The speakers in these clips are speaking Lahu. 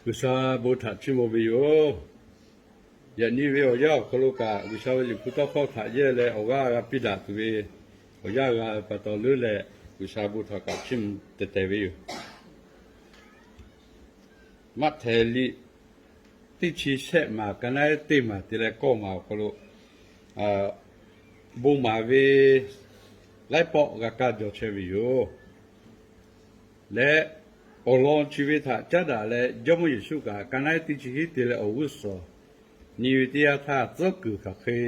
G'uiˬsha bon htaꞈ chiˇ mvuh ve yoˬ. Yaꞈ nyi ve awˬ yanˇ awˬ hk'aw lo kaꞈ, G'uiˬsha ve Liꞈ hpu tawˇ hkawˇ htaꞈ yehˇ leh awˬ g'aˇ g'a piˇ daꞈ tuˬ ve awˬ yanˇ g'a pa taw leuˉ leh, G'uiˬsha bon htaꞈ kaꞈ chiˇ mvuh teh teh ve yoˬ. Maꞈhtehˍ liꞈ teˇ chi shehˆ maˬ ka naˉ teˇ maˬ te leh kawˇ maˬ awˬ hk'aw lo bon maˍ ve laiˉ pawˆ g'a kaˇ jaw chehˇ ve yoˬ. Leh awˬ lawn chi ve htaꞈ caˉ daꞈ leh, Jawˇmawˇ Yeˍsuˆ kaꞈ ka naˉ teˇ chi hiˉ te leh awˬ g'uˇ suhˍ nyi ve teˇ yanˇ htaˇ, tcuhˉ kuiˬ hk'aˬ hk'e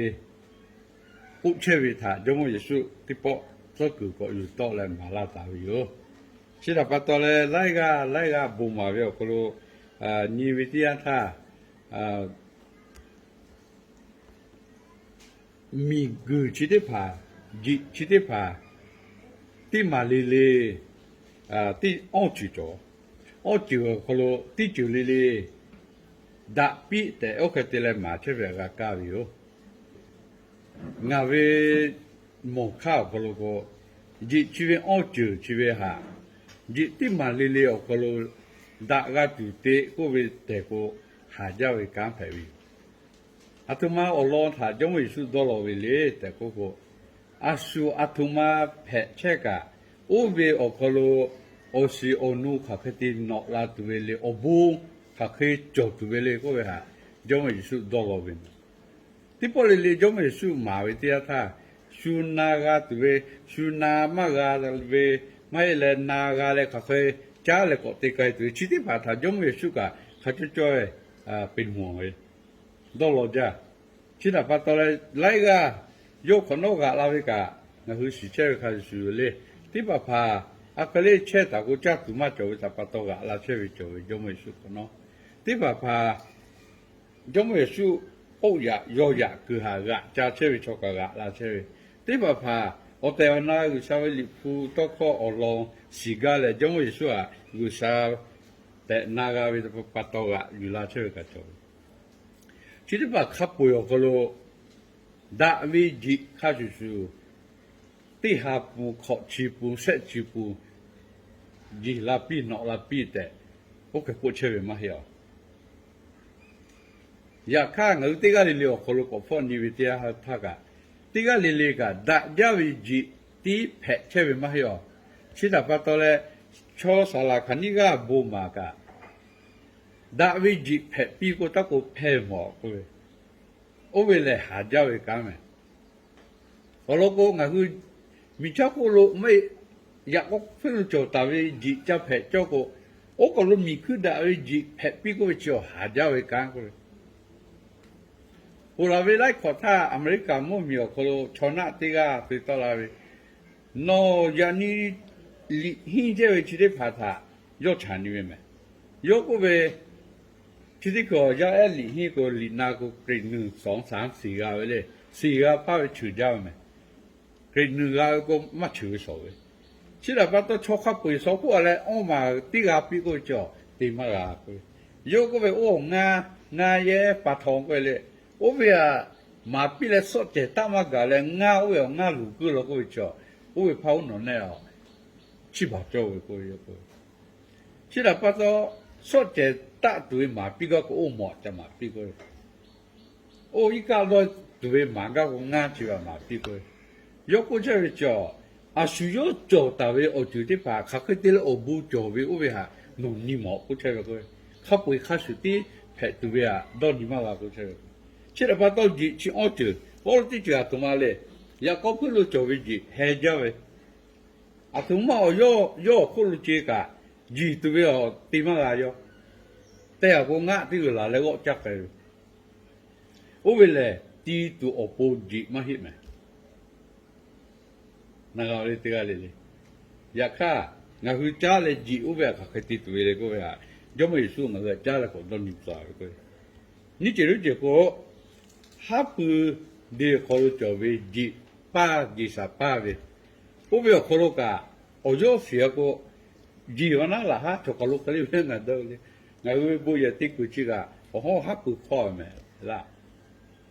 k'oˆ chehˇ ve htaꞈ Jawˇmawˇ Yeˍsuˆ teˇ pawˆ tcuhˉ kuiˬ k'awꞈ yuˬ tawˆ leh maˍ laˇ taˍ ve yoˬ. Chi htaꞈ pa taw leh, laiˉ g'aˇ laiˉ g'aˇ bon maˍ ve awˬ hk'aw lo nyi ve teˇ yanˇ htaˇ, miˬguiˬ chi teˇ hpaˍ, jiꞈ chi teˇ hpaˍ, teˇ maˬ le le, teˇ awˇ ceuˬ cawˬ. Awˇ ceuˬ awˬ hk'aw lo teˇ ceuˬ le le daꞈ piˇ tehꞈ oˇ hk'e te leh maˍ chehˇ ve htaꞈ g'a kaˇ ve yoˬ. Ngaˬ ve mawˬ hk'aˇ awˬ hk'aw lo k'o, jiꞈ chi ve awˇ ceuˬ chi ve htaꞈ jiꞈ teˇ maˬ le le awˬ hk'aw lo daꞈ g'a tuˬ te k'oˆ ve tehˬ k'o, haˍ jaˇ ve kanˉ hpehꞈ ve yoˬ. Aˬ htoꞈ ma awˬ lawn htaꞈ Jawˇmawˇ Yeˍsuˆ dawˇ law ve le tehꞈ k'oˆ k'o, a shu aˬ htoꞈ ma hpehꞈ chehˇ kaꞈ, oˇ ve awˬ hk'aw lo awˬ shiˍ awˬ nu hk'aˬ hk'e te nawꞈ la tuˬ ve le, awˬ bon hk'aˬ hk'e cawˬ tuˬ ve le k'oˆ ve htaꞈ Jawˇmawˇ Yeˍsuˆ dawˇ law ve. Teˇ pawˆ le le Jawˇmawˇ Yeˍsuˆ maˍ ve teˇ yanˇ htaˇ, shu na g'a tuˬ ve, shu na maˇ g'a ve, maˇ heˆ leh na g'a leh hk'aˬ hk'e caˉ leh k'awꞈ te k'ai tuˬ ve chi teˇ hpaˍ htaꞈ Jawˇmawˇ Yeˍsuˆ kaꞈ hk'a cawˇ cawˇ pe mawˬ ve dawˇ law jaˇ. Chi htaꞈ pa taw leh, laiˉ g'aˇ yawˇ hk'awꞈ nawˉ g'aꞈ la ve kaꞈ, ngaˬ hui shiˍ chehˇ ve hk'a shuˍ shuˍ le. Teˇ hpaˍ hpaˍ a hk'e le chehˇ taˍ k'o, caˇ tuˬ maˇ cawˬ ve htaꞈ pa taw g'aꞈ la chehˇ ve cawˬ ve Jawˇmawˇ Yeˍsuˆ hk'awꞈ nawˉ. Teˇ hpaˍ hpaˍ Jawˇmawˇ Yeˍsuˆ k'oˆ yaꞈ yaw yaꞈ kuiˬ htaꞈ g'aꞈ ca chehˇ ve chaw kaꞈ g'aꞈ la chehˇ ve. Teˇ hpaˍ hpaˍ awˬ tehˬ awˬ na G'uiˬsha ve Liꞈ hpu tawˇ hkawˇ awˬ lawn shiˍ gaˇ leh, Jawˇmawˇ Yeˍsuˆ htaꞈ G'uiˬsha tehꞈ na g'a ve pa taw g'aꞈ yuˬ la chehˇ ve kaꞈ cawˬ ve. Chi teˇ hpaˍ hk'a peu-eˬ awˬ hk'aw lo daꞈ ve jeꞈ hk'a shuˍ shuˍ, teˇ ha pun, hkawꞈ chi pun, shehˆ chi pun, jeˬ la piˇ nawꞈ la piˇ tehꞈ, oˇ hk'e k'oˆ chehˇ ve maˇ heˆ a. Yaꞈ hk'aˇ, ngaˬ hui teˇ g'aˇ le le awˬ hk'aw lo k'awꞈ hpawˇ nyi ve teˇ yanˇ htaˇ kaꞈ, teˇ g'aˇ le le kaꞈ daꞈ jaˇ ve jeꞈ tiˉ hpehꞈ chehˇ ve maˇ heˆ a. Chi htaꞈ pa taw leh, chaw saˍ laˍ hkaˍ nyiˇ g'aˇ bon maˍ kaꞈ, daꞈ ve jeꞈ hpehꞈ piˇ k'o taˇ k'o hpehˇ mawˬ k'oˆ ve, oˇ ve lehˬ haˍ jaˇ ve kanˉ mehˍ. Awˬ lawn k'o, ngaˬ hui miˬ chaˇ hk'oˆ lo maˇ heˆ, yaꞈ k'aw hpeuˆ lo cawˬ taˍ ve jeꞈ ca hpehꞈ cawˇ k'o, oˉ k'awꞈ lo miˬ hkuiˇ daꞈ ve jeꞈ hpehꞈ piˇ k'oˆ ve chi awˬ haˍ jaˇ ve kanˉ k'oˆ ve. Ponˬ laˬ ve laiˉ hkawꞈ htaˇ, Aˍmeˍriˆkaˍ mvuhˇmiˬ awˬ hk'aw lo chaw naˆ teˇ g'aˇ te tawˆ la ve, nawˬ yaꞈ nyi liꞈ henˇ chehˇ ve chi teˇ hpaˍ htaꞈ yawˇ chaꞈ nyi ve mehˍ. Yawˇ k'oˆ ve, chi teˇ hkui awˬ yaˇ ehˉ liꞈ henˇ k'o, liꞈ na k'o, Hkriꞈ nuiˬ shawˍ shaˍ shiˍ g'a ve le, shiˍ g'a paˇ ve cheuˬ jaˇ ve mehˍ. Hkriꞈ nuiˬ g'a ve k'o, maˇ cheuˬ ve shawˍ ve. Chi htaꞈ pa taw, chaw hk'a peu-eˬ shawˍ k'oˆ a leh, awˇ maˬ teˇ g'a piˇ k'oˆ ve cawˬ te maˇ g'a k'oˆ ve. Yawˇ k'oˆ ve, oˇ ngaˇ, ngaˇ yehˇ pa htaw k'oˆ ve le. Oˇ ve htaꞈ maˍ piˇ leh, suhˆ cehˬ taˆ maˇ gaˬ leh, ngaˇ oˇ ve awˬ ngaˇ luˬ kuiˇ la k'oˆ ve cawˬ, oˇ ve hpaˇ oˉ nawˬ nehˆ a, chiˇ baˬ cawˇ ve k'oˆ ve yoˬ k'o. Chi htaꞈ pa taw, suhˆ cehˬ taˆ tuˬ ve maˍ piˇ gaˇ k'o, oˇ mawꞈ ca maˍ piˇ k'oˆ ve. Oˇ iˉ kaˆ dawˇ tuˬ ve maˍ gaˇ k'o, ngaˇ chi g'a maˍ piˇ k'oˆ ve. Yawˇ k'oˆ chehˇ ve cawˬ, a shu yawˇ cawˬ taˍ ve awˬ ceuˬ teˇ hpaˍ hk'aˬ hk'e te leh awˬ bon cawˬ ve oˇ ve htaꞈ nawˬ nyi mawˬ k'oˆ chehˇ ve k'o, hk'a peu-eˬ hk'a shuˍ tiˉ hpehꞈ tuˬ ve htaꞈ dawˇ nyi maˇ g'a k'oˆ chehˇ ve. Chi htaꞈ pa taw, jeꞈ chi awˇ ceuˬ k'oˆ lo teˇ ceuˬ aˬ htoꞈ ma le. Yaꞈ k'aw hpeuˆ lo cawˬ ve jeꞈ heh jaˇ ve, aˬ htoꞈ ma awˬ yawˇ yawˇ awˬ hk'oˆ lo ce kaꞈ, jiˬ tuˬ ve awˬ te maˇ g'a yaw. Teˇ g'aˇ k'o, ngaˆ teˇ g'uiˬ laˬ leh g'awˆ caˇ k'ai ve. Oˇ ve lehˬ, ti tuˬ awˬ pon jeꞈ maˇ heˆ mehˍ. Na g'a le teˇ g'aˇ le le. Yaꞈ hk'aˇ, ngaˬ hui caˉ leh jeꞈ oˇ ve htaꞈ hk'aˬ hk'e te tuˬ ve le k'oˆ ve htaꞈ, Jawˇmawˇ Yeˍsuˆ ngaˬ hui htaꞈ caˉ leh k'awꞈ dawˇ nyi tcuh ve k'o, nyiˇ ceuˬ leuˉ ceuˬ k'o, haˉ pui de awˬ hk'aw lo cawˬ ve jeꞈ paˇ, jeꞈ shaˍ paˇ ve, oˇ ve awˬ hk'aw lo kaꞈ, awˬ yawˇ shiˍ a k'o, jeꞈ awˬ naˉ laˬ haˉ chaw hk'aw lo hk'e le ve ngaˬ dawˇ le. Ngaˬ hui ve bon yehˬ te kuiˬ chi kaꞈ, awˬ hawˉ haˉ pui hk'aw mehˍ laˇ.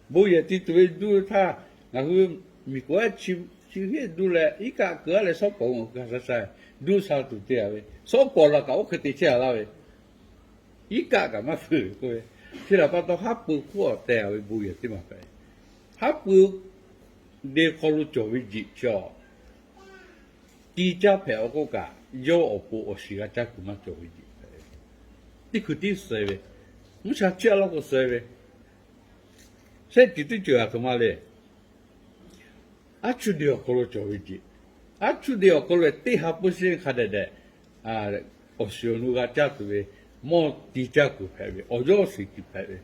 Bon yehˬ te tuˬ ve duˇ htaˇ, ngaˬ hui miˬ k'oˍ ehˉ chi Chi heˆ duˇ leh iˉ kaˆ keu-a leh shawˉ pawˍ ngaˬ hui g'a sha sha duˇ sha tuˬ te-a ve, shawˉ pawˍ laˬ kaꞈ oˇ hk'e te chehˇ-a laˇ ve, iˉ kaˆ kaꞈ maˇ feu k'oˆ ve. Chi htaꞈ pa taw, haˉ pui hk'oˆ awˬ tehˬ-a ve bon yehˬ teˇ maˬ hpehꞈ ve. Haˉ pui de hk'aw lo cawˬ ve jeꞈ chi awˬ ti caˇ hpehꞈ-a k'oˆ kaꞈ, yawˇ awˬ pon awˬ shiˍ g'a caˇ kuiˬ maˇ cawˬ ve jeꞈ hpehꞈ ve. Teˇ hkui tiˉ suh-e ve, mvuhˇ sha chiˇ aˉ lawˉ k'o suh-e ve, shehˆ ceuˬ teˇ ceuˬ aˬ htoꞈ ma le. Aˉ chuˇ de awˬ hk'aw lo cawˬ ve jeꞈ, aˉ chuˇ de awˬ hk'aw lo teˇ ha pui sheˆ hk'a dehꞈ dehꞈ awˬ shiˍ awˬ nu g'a caˇ tuˬ ve, mawˇ ti caˇ kuiˬ hpehꞈ ve, awˬ yawˇ shiˍ kuiˬ hpehꞈ ve.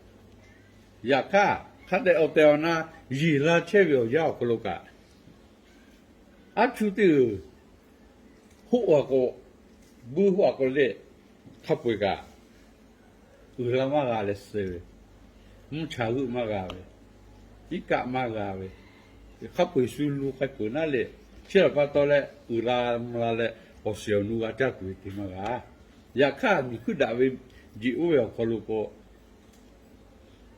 Yaꞈ hk'aˇ, hk'a dehꞈ awˬ tehˬ awˬ na yeˬ la chehˇ ve awˬ yanˇ awˬ hk'aw lo kaꞈ, aˉ chuˇ teˇ g'uiˬ hoˆ-a k'o, buiˇ hoˆ-a k'o le, hk'a peu-eˬ kaꞈ uiˍ la maˇ g'a leh suh ve, mvuhˇ cha g'euˆ maˇ g'a ve, iˉ kaˆ maˇ g'a ve, hk'a peu-eˬ shu lu k'ai peuˬ naˉ le. Chi htaꞈ pa taw leh uiˍ la mvuh la leh awˬ shiˍ awˬ nu g'a caˇ tuˬ ve te maˇ g'a. Yaꞈ hk'aˇ, miˬ hkuiˉ daꞈ ve jeꞈ oˇ ve awˬ hk'aw lo k'o,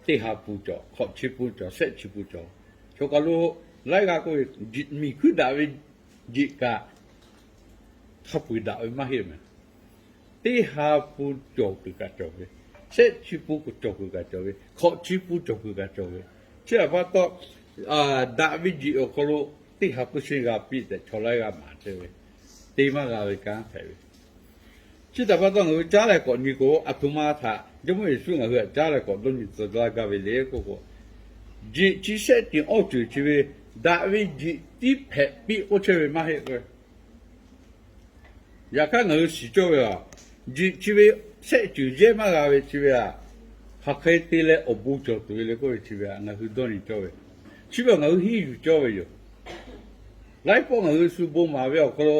teˇ ha pun cawˬ, hkawꞈ chi pun cawˬ, shehˆ chi pun cawˬ. Chaw kaˬ lo laiˉ g'aˇ k'oˆ ve, miˬ hkuiˉ daꞈ ve jeꞈ kaꞈ hk'a peu-eˬ daꞈ ve maˇ heˆ mehˍ. Teˇ ha pun cawˬ kuiˬ kaꞈ cawˬ ve, shehˆ chi pun cawˬ kuiˬ kaꞈ cawˬ ve, hkawꞈ chi pun cawˬ kuiˬ kaꞈ cawˬ ve. Chi htaꞈ pa taw, daꞈ ve jeꞈ awˬ hk'aw lo teˇ ha pun sheˆ g'a piˇ tehꞈ chaw laiˉ g'aˇ maˍ chehˇ ve, te maˇ g'a ve kanˉ hpehꞈ ve. Chi htaꞈ pa taw, ngaˬ hui caˉ leh k'awꞈ nyi k'o, aˬ htoꞈ ma htaꞈ Jawˇmawˇ Yeˍsuˆ ngaˬ hui htaꞈ caˉ leh k'awꞈ dawˇ nyi tcuh laˇ gaˇ ve le k'oˆ k'o, jeꞈ chi shehˆ ceuˬ awˇ ceuˬ chi ve, daꞈ ve jeꞈ tiˉ hpehꞈ piˇ k'oˆ chehˇ ve maˇ heˆ k'o. Yaꞈ hk'aˇ, ngaˬ hui shiˍ cawˇ ve a, jeꞈ chi ve shehˆ ceuˬ yehˇ maˇ g'a ve chi ve a, hk'aˬ hk'e te leh awˬ bon cawˬ tuˬ ve le k'oˆ ve chi ve a, ngaˬ hui dawˇ nyi cawˇ ve. Chi ve a ngaˬ hui henˇ yuˬ cawˇ ve yoˬ. Laiˉ pawˆ ngaˬ hui shu bon maˍ ve awˬ hk'aw lo,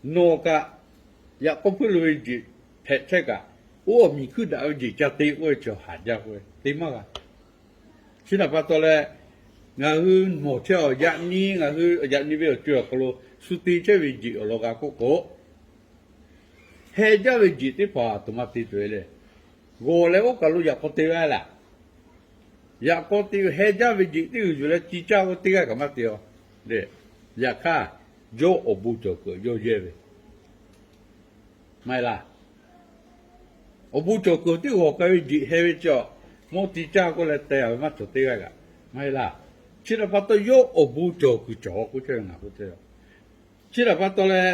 nawˬ kaꞈ yaꞈ k'aw hpuiˇ lo ve jeꞈ hpehꞈ chehˇ kaꞈ, oˇ awˬ miˬ hkuiˇ daꞈ ve jeꞈ ca te k'oˆ ve chi haˍ jaˇ k'oˆ ve te maˇ g'a. Chi htaꞈ pa taw leh, ngaˬ hui mawˬ chehˇ awˬ yaꞈ nyi, ngaˬ hui yaꞈ nyi ve awˬ co awˬ hk'aw lo shu te chehˇ ve jeꞈ awˬ lawn g'a k'oˆ k'o, heh jaˇ ve jeꞈ teˇ hpaˍ aˬ htoꞈ ma te tuˬ ve le. G'awˬ leh oˇ kaˬ lo yaꞈ k'aw te g'aˇ laˬ. Yaꞈ k'aw te heh jaˇ ve jeꞈ teˇ g'uiˬ yuˬ leh ci caˇ k'o teˇ g'aˇ kaꞈ maˇ te-a le. Yaꞈ hk'aˇ, yawˇ awˬ bon cawˬ kuiˬ yawˇ yehˇ ve, maˇ heˆ laˇ. Awˬ bon cawˬ kuiˬ teˇ g'awˬ k'ai ve jeꞈ heh ve chi a, mawˇ ti caˇ k'oˆ leh te-a ve maˇ cawˬ teˇ g'aˇ kaꞈ, maˇ heˆ laˇ. Chi htaꞈ pa taw, yawˇ awˬ bon cawˬ kuiˬ cawˬ k'oˆ chehˇ ve ngaˬ k'oˆ chehˇ ve. Chi htaꞈ pa taw leh,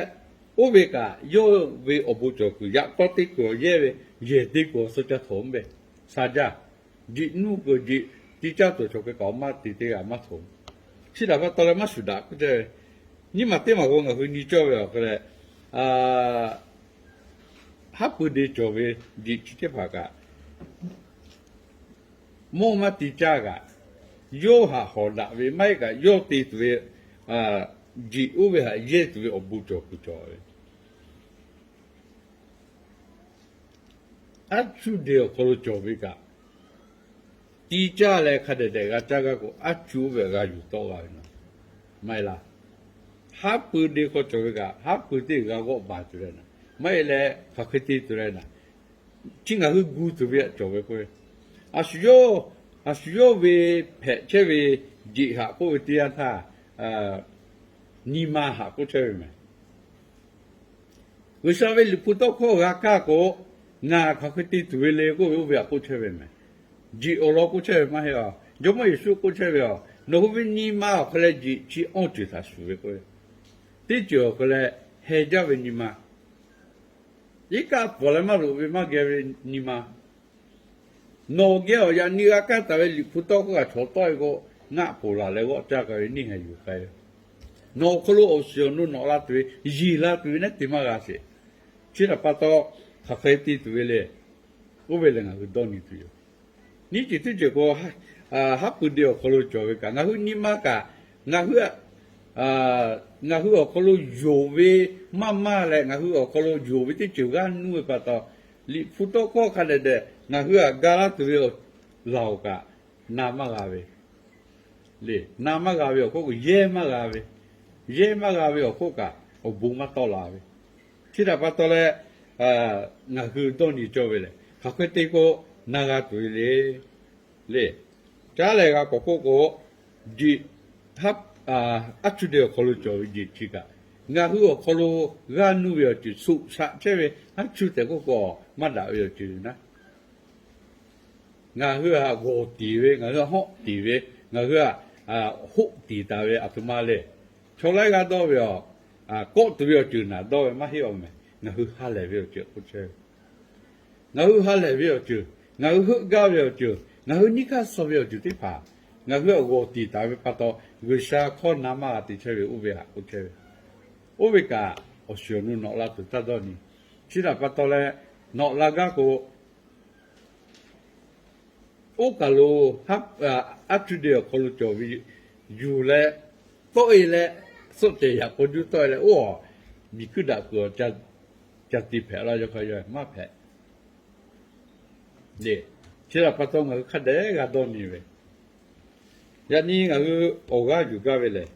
oˇ ve kaꞈ yawˇ ve awˬ bon cawˬ kuiˬ yaꞈ k'aw te kuiˬ awˬ yehˇ ve, yehˬ te kuiˬ awˬ suh ca htoꞈ ve, sha jaˇ. Jeꞈ nuˇ kuiˬ jeꞈ ti caˇ tuˬ cawˬ hk'e kaꞈ awˬ maˇ te teˇ g'aˇ maˇ htoꞈ. Chi htaꞈ pa taw leh maˇ shuˍ daꞈ k'oˆ chehˇ ve. Nyiˇ maˬ teˇ maˬ k'o ngaˬ hui nyi cawˇ ve awˬ hk'e leh, haˉ pui de cawˬ ve jeꞈ chi teˇ hpaˍ kaꞈ, mawˇ maˇ te caˇ kaꞈ, yawˇ htaꞈ hawˍ daꞈ ve maˇ heˆ kaꞈ yawˇ te tuˬ ve jeꞈ oˇ ve htaꞈ yehˇ tuˬ ve awˬ bon cawˬ kuiˬ cawˬ ve. Aˉ cuˇ de awˬ hk'aw lo cawˬ ve kaꞈ, ti caˇ leh hk'a dehꞈ dehꞈ g'a caˇ g'aˇ k'o, aˉ cuˇ oˇ ve g'a yuˬ tawˆ g'a ve naˍ, maˇ heˆ laˇ. Haˉ pui de hk'aw cawˬ ve kaꞈ, haˉ pui teˇ g'aˇ g'awˆ baˬ tuˬ leh naˍ, maˇ heˆ leh hk'aˬ hk'e te tuˬ leh naˍ, chi ngaˬ hui gu tuˬ ve htaꞈ cawˬ ve k'o, a shu yawˇ, a shu yawˇ ve hpehꞈ chehˇ ve jeꞈ haꞈ k'oˆ ve teˇ yanˇ htaˇ, nyi ma haꞈ k'oˆ chehˇ ve mehˍ. G'uiˬsha ve Liꞈ hpu tawˇ hkawˇ g'a kaˇ k'o, ngaˬ hk'aˬ hk'e te tuˬ ve le k'oˆ ve oˇ ve htaꞈ k'oˆ chehˇ ve mehˍ. Jeꞈ awˬ lawn k'oˆ chehˇ ve maˇ heˆ a. Jawˇmawˇ Yeˍsuˆ k'oˆ chehˇ ve a, nawˬ hui ve nyi ma awˬ hk'e leh jeꞈ chi awˇ ceuˬ htaꞈ shuˍ ve k'o, teˇ ceuˬ awˬ hk'e leh heh jaˇ ve nyi ma, iˉ kaˆ pfuhˍ leh maˇ loꞈ ve maˇ geh ve nyi ma, nawˬ geh awˬ yaꞈ nyi g'a kaˇ taˍ ve Liꞈ hpu tawˇ hkawˇ kaꞈ chawꞈ tawˆ ve k'o, ngaˆ poˬ laˬ leh g'awˆ caˇ k'ai ve neˇ haiˬ yuˬ k'ai ve, nawˬ awˬ hk'aw lo awˬ shiˍ awˬ nu nawꞈ la tuˬ ve, yiˬ la tuˬ ve naˉ te maˇ g'a sheˍ. Chi htaꞈ pa taw, hk'aˬ hk'e te tuˬ ve le. Oˇ ve lehˬ ngaˬ hui dawˇ nyi tuˬ yoˬ. Nyiˇ ceuˬ teˇ ceuˬ k'o, haˉ pui de awˬ hk'aw lo cawˬ ve kaꞈ, ngaˬ hui nyi ma kaꞈ, ngaˬ hui, ngaˬ hui awˬ hk'aw lo yonˍ ve maˇ maˇ leh, ngaˬ hui awˬ hk'aw lo yonˍ ve teˇ ceuˬ g'aˇ nuˇ ve pa taw, Liꞈ hpu tawˇ hkawˇ hk'a dehꞈ dehꞈ ngaˬ hui htaꞈ ga laˇ tuˬ ve laˬ-oˬ kaꞈ, na maˇ g'a ve le. Na maˇ g'a ve awˬ hk'oˆ kaꞈ, yehˇ maˇ g'a ve, yehˇ maˇ g'a ve awˬ hk'oˆ kaꞈ, awˬ bon maˇ tawˆ la ve. Chi htaꞈ pa taw leh, ngaˬ hui dawˇ nyi cawˇ ve lehˬ, hk'aˬ hk'e te k'o, na g'a tuˬ ve le. Le, caˉ leh g'a k'awꞈ k'oˆ k'o, jeꞈ haˉ aˉ chuˇ de awˬ hk'aw lo cawˬ ve jeˬ chi kaꞈ, ngaˬ hui awˬ hk'aw lo g'aˇ nuˇ ve awˬ ceuˬ, shoꞈ shaꞈ chehˇ ve aˉ chuˇ tehꞈ k'oˆ k'o, maˇ daꞈ ve awˬ ceuˬ naˉ. Ngaˬ hui htaꞈ g'awˬ tiˍ ve, ngaˬ hui htaꞈ hawˆ tiˍ ve, ngaˬ hui htaꞈ hoˆ tiˍ taˍ ve aˬ htoꞈ ma le. Chaw laiˉ g'aˇ dawˇ ve a, kawˆ tuˬ ve awˬ ceuˬ naˬ dawˇ ve maˇ heˆ awˬ meh. Ngaˬ hui ha lehˬ ve awˬ ceuˬ k'oˆ chehˇ ve, ngaˬ hui ha lehˬ ve awˬ ceuˬ, ngaˬ hui heuˆ gaˇ ve awˬ ceuˬ, ngaˬ hui nyiˇ hk'aˇ suh ve awˬ ceuˬ teˇ hpaˍ ngaˬ hui htaꞈ g'awˬ tiˍ taˍ ve pa taw, G'uiˬsha hkawˇ na maˇ g'a te chehˇ ve oˇ ve htaꞈ k'oˆ chehˇ ve. Oˇ ve kaꞈ awˬ shiˍ awˬ nu nawꞈ la tuˬ taˇ dawˇ nyi. Chi htaꞈ pa taw leh, nawꞈ la gaˇ k'o, oˇ kaˬ lo aˉ chuˇ de awˬ hk'aw lo cawˬ ve yuˬ leh, tawˆ e leh, suhˆ cehˬ yaꞈ k'aw juˇ tawˆ e leh, oˇ miˬ hkuiˇ daꞈ kuiˬ awˬ ca tiˍ hpehꞈ laˇ yaw hk'a yaw maˇ hpehꞈ. Chi htaꞈ pa taw ngaˬ hui hk'a dehꞈ g'a dawˇ nyi ve, yaꞈ nyi ngaˬ hui awˬ g'aˇ yuˬ gaˇ ve lehˬ,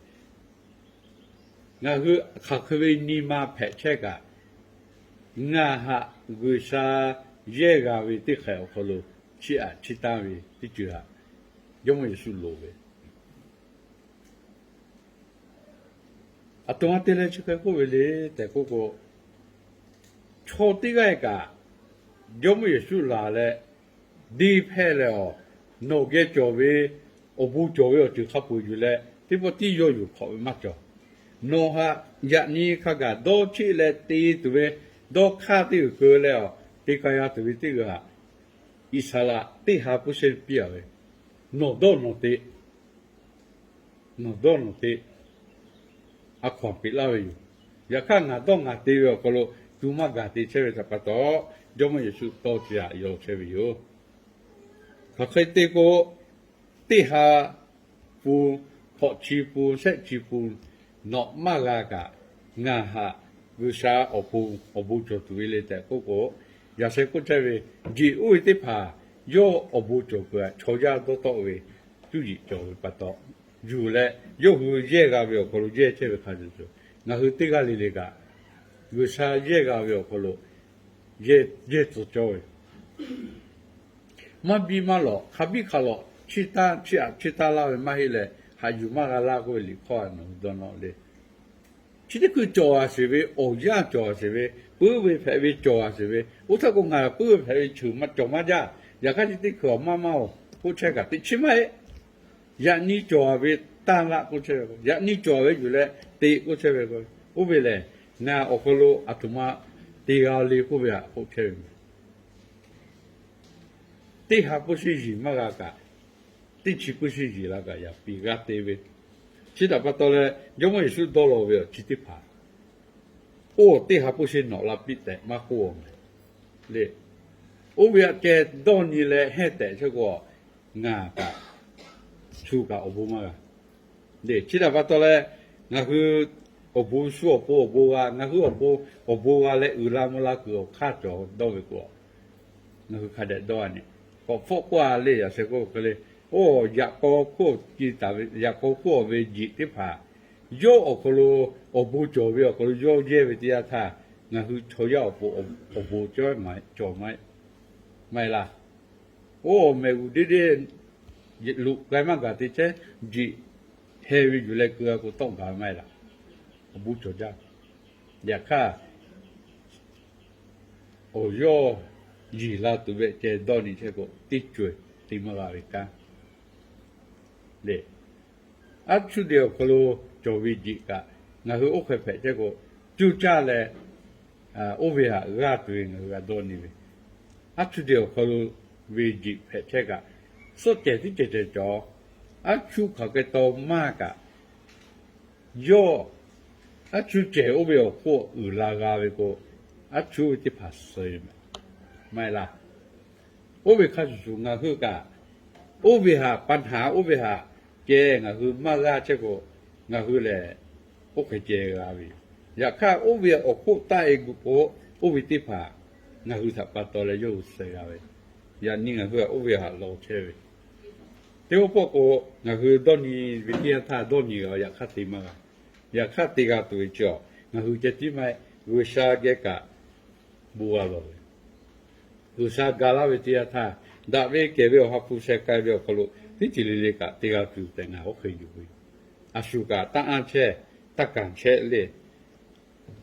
ngaˬ hui hk'aˬ hk'e ve nyi ma hpehꞈ chehˇ kaꞈ, ngaˬ htaꞈ G'uiˬsha yehˇ g'a ve teˇ hk'ehꞈ awˬ hk'aw lo chiˇ aꞈ chiˇ taˇ ve teˇ ceuˬ htaꞈ Jawˇmawˇ Yeˍsuˆ loˍ ve. Aˬ htoꞈ ma te leh chi hk'e k'oˆ ve le tehꞈ k'oˆ k'o, chaw teˇ g'aˇ kaꞈ Jawˇmawˇ Yeˍsuˆ laˬ leh, deˇ hpehˇ leh a, nawˬ geh cawˬ ve awˬ bon cawˬ ve awˬ ceuˬ hk'a peu-eˬ yuˬ leh teˇ pawˆ tiˉ yawˇ yuˬ hk'awꞈ ve maˇ cawˬ. Nawˬ htaꞈ yaꞈ nyi hk'a gaˬ dawˇ cheˆ leh te tuˬ ve dawˇ hk'aˇ teˇ g'uiˬ keu leh a, te k'ai g'a tuˬ ve teˇ g'uiˬ htaꞈ Iˉsaˍreˍlaˆ teˇ ha puiˉ sheˆ piˇ a ve, nawˬ dawˇ nawˬ te, nawˬ dawˇ nawˬ te, a hkaw-anˬ peꞈ laˇ ve yoˬ. Yaꞈ hk'aˇ ngaˬ dawˇ ngaˬ te ve awˬ hk'aw lo tu maˇ gaˬ te chehˇ ve htaꞈ pa taw, Jawˇmawˇ Yeˍsuˆ tawˇ ce aꞈ yaw chehˇ ve yoˬ. Hk'aˬ hk'e te k'o, teˇ ha pun, hkawꞈ chi pun, shehˆ chi pun nawꞈ maˇ g'a kaꞈ, ngaˬ htaꞈ G'uiˬsha awˬ pon awˬ bon cawˬ tuˬ ve le tehꞈ k'oˆ k'o, yaꞈ sheh k'oˆ chehˇ ve, jeˬ oˇ ve teˇ hpaˍ yawˇ awˬ bon cawˬ peuˬ htaꞈ chaw yaˇ dawˇ tawˆ ve cuˇ yiˍ cawˬ ve pa taw, yuˬ leh yawˇ hui yehˇ g'a ve awˬ hk'aw lo yehˇ chehˇ ve hk'a shuˍ shuˍ, ngaˬ hui teˇ g'aˇ le le kaꞈ G'uiˬsha yehˇ g'a ve awˬ hk'aw lo yehˇ tcuh cawˇ ve, maˇ biˇ maˇ lawꞈ, hk'a biˇ hk'a lawꞈ chiˇ taˇ, chiˇ aꞈ chiˇ taˇ laˇ ve maˇ heˆ leh, haꞈ yuˬ maˇ g'a laˇ k'oˆ ve liꞈ hkawˇ a nawˬ hui dawˇ nawˇ le. Chi teˇ hkui cawˬ a sheˍ ve, awˬ yanˇ cawˬ a sheˍ ve, puiˉ ve hpehꞈ ve cawˬ a sheˍ ve, oˇ htaˇ k'o ngaˬ puiˉ ve hpehꞈ ve ceuˬ maˇ cawˬ maˇ jaˇ. Yaꞈ hk'aˇ chi teˇ hkui awˬ maˇ maˇ oˬ k'oˆ chehˇ kaꞈ teꞈ chi maˇ heˆ. Yaꞈ nyi cawˬ a ve tanˇ laˆ k'oˆ chehˇ ve, yaꞈ nyi cawˬ a ve yuˬ leh teꞈ k'oˆ chehˇ ve k'o, oˇ ve lehˬ ngaˬ awˬ hk'aw lo aˬ htoꞈ ma te g'a le k'oˆ ve htaꞈ k'oˆ chehˇ ve. Teˇ ha puiˉ sheˆ yiˍ maˇ g'a kaꞈ, teˇ chi puiˉ sheˆ yiˍ la kaꞈ yaꞈ piˍ g'a te ve. Chi htaꞈ pa taw leh Jawˇmawˇ Yeˍsuˆ dawˇ law ve awˬ chi teˇ hpaˍ, oˇ teˇ ha puiˉ sheˆ nawꞈ la piˇ tehꞈ maˇ k'oˆ a meh le. Oˇ ve htaꞈ ceh dawˇ nyi leh hehnˇ tehꞈ chehˇ k'o, ngaˬ kaꞈ shu kaꞈ awˬ bon maˇ g'a. Chi htaꞈ pa taw leh ngaˬ hui awˬ bon shu awˬ pon awˬ bon g'a, ngaˬ hui awˬ pon awˬ bon g'a leh uiˍ la mvuh la kuiˬ awˬ hk'aˇ cawˬ dawˇ ve k'o, ngaˬ hui hk'a dehꞈ dawˇ a nyi. K'awꞈ hpfuhˆ k'oˆ a le yaꞈ sheh k'oˆ hk'e le, oˇ yaꞈ k'aw hk'oˆ a ve jeˬ teˇ hpaˍ yawˇ awˬ hk'aw lo awˬ bon cawˬ ve awˬ hk'aw lo yawˇ yehˇ ve teˇ yanˇ htaˇ, ngaˬ hui chaw yaˇ awˬ pon awˬ bon cawˬ maˇ heˆ laˇ. Oˇ mehˬ g'uˬ deˇ deˇ loꞈ k'ai maˇ gaˬ te chehˇ, jeˬ heh ve yuˬ leh keu g'a k'o tawˆ gaˬ ve maˇ heˆ laˇ. Awˬ bon cawˬ jaˇ. Yaꞈ hk'aˇ awˬ yawˇ yiˬ la tuˬ ve ceh dawˇ nyi chehˇ k'o, teˇ co-e te maˇ g'a ve kanˉ le. Aˉ chuˇ de awˬ hk'aw lo cawˬ ve jeˬ kaꞈ, ngaˬ hui oˇ hk'e hpehꞈ chehˇ k'o, cuˇ caˇ leh oˇ ve htaꞈ g'aˇ tuˬ ve ngaˬ hui g'a dawˇ nyi ve. Aˉ chuˇ de awˬ hk'aw lo ve jeˬ hpehꞈ chehˇ kaꞈ, suhˆ cehˬ tiˉ cehˬ cehˬ cawˬ. Aˉ chuˇ hk'aˬ hk'e taw maˇ kaꞈ, yawˇ aˉ chuˇ cehˬ oˇ ve awˬ hk'oˆ uiˍ la g'a ve k'o, aˉ chuˇ ve teˇ hpaˍ suh ve maˇ heˆ laˇ. Oˇ ve hk'a shuˍ shuˍ ngaˬ hui kaꞈ, oˇ ve htaꞈ pa htaꞈ oˇ ve htaꞈ ceh ngaˬ hui maˇ g'aˇ chehˇ k'o, ngaˬ hui lehˬ oˇ hk'e ceh g'a ve yoˬ. Yaꞈ hk'aˇ oˇ ve awˬ hk'oˆ taˆ e gu k'o, oˇ ve teˇ hpaˍ ngaˬ hui htaꞈ pa taw leh yawˇ hui suh g'a ve. Yaꞈ nyi ngaˬ hui oˇ ve htaꞈ law chehˇ ve. Teˇ pawˆ k'o, ngaˬ hui dawˇ nyi ve teˇ yanˇ htaˇ dawˇ nyi g'a, yaꞈ hk'aˇ te maˇ g'a. Yaꞈ hk'aˇ te g'a tuˬ ve chi a, ngaˬ hui ceh tiˉ maˇ heˆ, G'uiˬsha geh kaꞈ bon g'a lawˬ ve. G'uiˬsha ga laˇ ve teˇ yanˇ htaˇ, daꞈ ve kehˬ ve Awˬ ha hpu sheh k'ai ve awˬ hk'aw lo teˇ ceuˬ le le kaꞈ te g'a tuˬ tehꞈ ngaˬ oˇ hk'e yuˬ ve yoˬ. A shu kaꞈ taˇ anˇ chehˇ, taˇ kanˍ chehˇ le,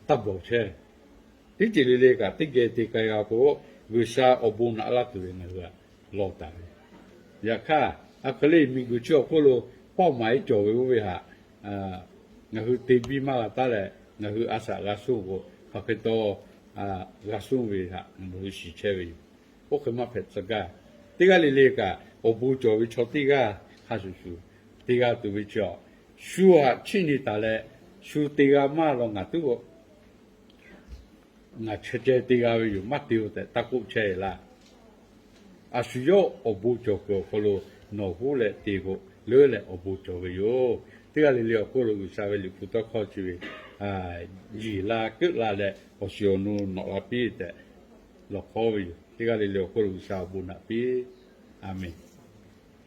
taˇ bawˬ chehˇ. Teˇ ceuˬ le le kaꞈ teˇ geh te k'ai g'a k'o, G'uiˬsha awˬ bon naꞈ laˇ tuˬ ve ngaˬ hui htaꞈ lawˬ taˍ ve. Yaꞈ hk'aˇ, a hk'e le miˬguiˬ chi awˬ hk'oˆ lo pawˆ maˍ iˉ cawˬ ve oˇ ve htaꞈ ngaˬ hui te biˇ maˇ g'a taˉ leh, ngaˬ hui a shaꞈ g'a suh k'o, hk'aˬ hk'e taw g'a suh ve htaꞈ ngaˬ hui shiˍ chehˇ ve yoˬ. Oˇ hk'e maˇ hpehꞈ tcuh gaˇ. Teˇ g'aˇ le le kaꞈ awˬ bon cawˬ ve chaw teˇ g'aˇ hk'a shuˍ shuˍ te g'a tuˬ ve chi awˬ, shu htaꞈ chiˇ nyi taˍ leh, shu te g'a maˇ law ngaˬ tuˉ k'o, ngaˬ chi ceh te g'a ve yoˬ, maˇ te-o tehꞈ taˇ k'oˆ chehˇ ve laˇ. A shu yawˇ awˬ bon cawˬ kuiˬ awˬ hk'aw lo nawˬ huˉ leh te k'o, leuˉ leh awˬ bon cawˬ ve yoˬ. Teˇ g'aˇ le le awˬ hk'oˆ lo G'uiˬsha ve Liꞈ hpu tawˇ hkawˇ chi ve yiˬ la keuˆ la leh awˬ shiˍ awˬ nu nawꞈ la piˇ tehꞈ lawˬ hkawˉ ve yoˬ. Teˇ g'aˇ le le awˬ hk'oˆ lo G'uiˬsha awˬ bon naꞈ piˇ. A menˍ.